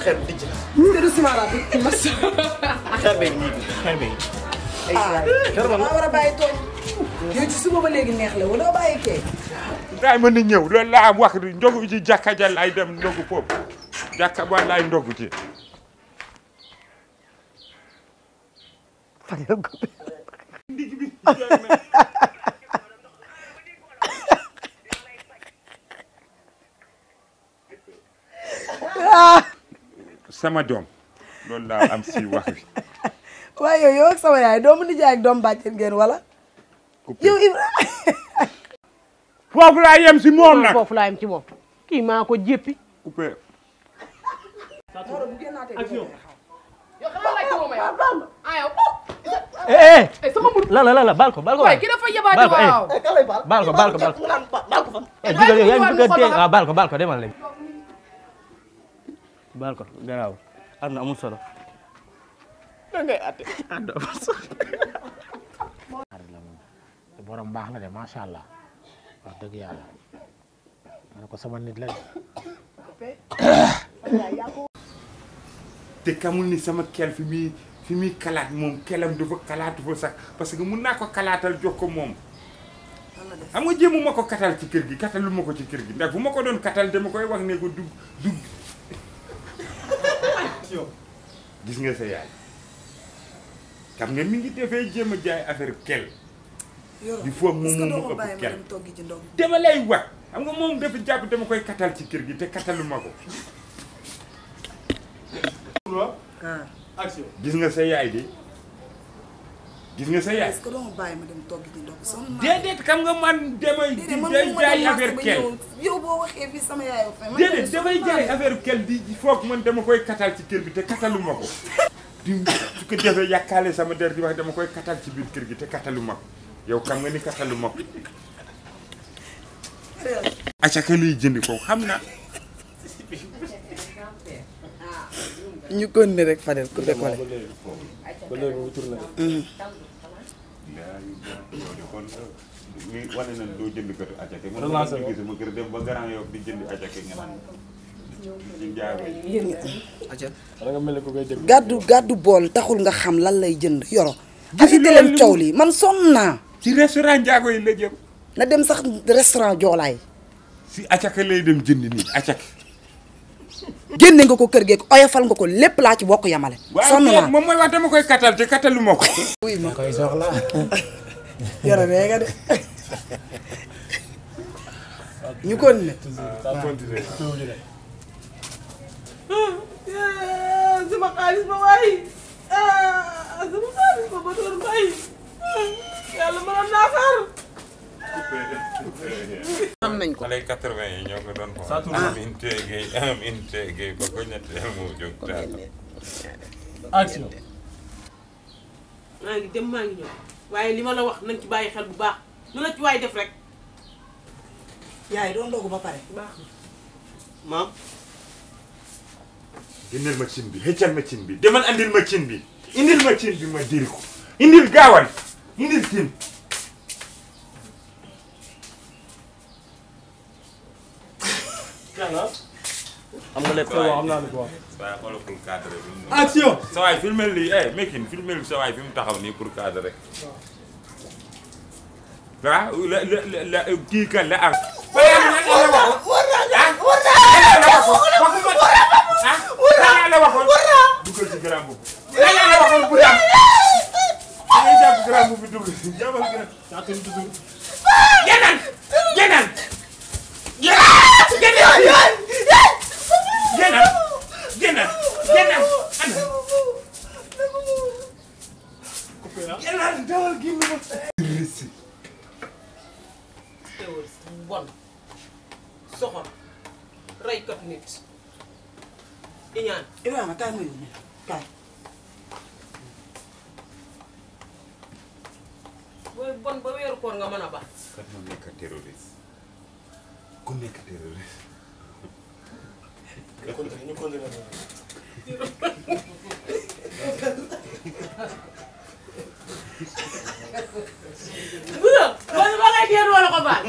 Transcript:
xeer bi dijj. te du ciment laa fi mas. xeer bee nii xeer bee. xeer ba war a bàyyi toog. yow ci suba ba léegi neex la wala bàyyi kee. daay mën na ñëw loolu laa am wax ndogu ci jàkka ja laay dem ndogu foofu jàkka ba laay ndogu ci. sama doom loolu laa am si wax bi. waaye yow ak sama yaay doomu nijaay ak doomu bàjjen ngeen wala. yow Ibra. foofu laa yem si moom nag. foofu laa yem ci moom. kii maa ko jéppi. coupé. la baal ko baal ko. waaye ki dafa yabaate waaw. baal ko fan. jugal yow yaa ngi bëgg a dee waaw baal ko demal léegi. baal ko garaaw am na amul solo. da ngay atte. borom baax la de macha allah wax dëgg yàlla ma ne ko sama nit la de. te kamul ni sama kel fi muy kalaat moom kelam dafa kalaatu fa sax parce que mun naa ko kalaatal jox ko moom. xam nga jéemu ma ko katal ci kër gi katalu ma ko ci kër gi ndax bu ma ko doon katal dama koy wax ne ko dugg. gis nga sa yaay xam nga mi ngi defee jéem a jaay affaire kel. il faut moom mu ëpp kel dama lay wax xam nga moom dafa jàpp dama koy katal ci kër gi te katalu ma ko. gis nga sa yaay de gis nga sa yaay. est-ce que doo ma bàyyi ma dem togg ci ndox sonn naa. déedéet xam nga man damay jaay affaire kel. yow boo waxee fii sama yaay fa. déedéet damay jaay affaire kel di foog man dama koy katal ci kër bi te katalu ma ko. di su ko defee yàkkaale sama der di wax dama koy katal ci biir kër gi te katalu ma ko yow xam nga ni katalu ma ko. acaka lay jëndi ko xam na. ñu kon ne rek Fadel ku décollé. ba léegi mu tourné. wane na doo jënd kër acaka. relancé ko ma kër dem ba Grand Yoff di jënd acaka nga naan ci njaago yi. da nga mel ne ku koy dégg. gàddu bool taxul nga xam lan lay jënd yoro. affité leen coow lii man sonn naa. ci restaurant njaago yi la jëm. na dem sax restaurant joolaay. si acaka lay dem jënd nii acaka. génne nga ko kër geeg oyofal nga ko lépp laa ci bokk yamale. sonn naa waaw moom mooy wax dama koy katal te katalu ma ko. oui ma koy soxla. yoro bee nga de. ñu kon ne. sama xaalis ba waay sama xaalis ba doon bay yàlla mënoon naa xaar. xam nañ ko. xale 80 yi ñoo ko doon xool. Amin Gueye ba ko ñetteel moo jóg daal. action. maa ngi dem maa ngi ñëw waaye li ma la wax nañ ci bàyyi xel bu baax lu la ci waay def rek. yaay doon ndogu ba pare. baax na. maam. indil ma cin bi xëccal ma cin bi demal andil ma cin bi indil ma cin bi ma diri ko indil gaawal indil cin. am nga lépp xam naa ne ko wax. waaye xoolal pour cadre bi. action. sa waay filmel lii Mekin filmel sa waay fi mu taxaw nii pour cadre rek. waaw la kii kan la am. dugal ci grand boobu. la waxoon bu dam. da ngay jàpp grand boobu dugal ci jàppal grand. génnal génnal. bon soxor reykat nit iñaan. Ibrahima kaay ma yóbbu kaay. booy bon ba weeru koor nga mën a baax. kat ma nekk terroriste ku nekk terroriste. ñu continué. bu la ba ngay dee wala ko baal.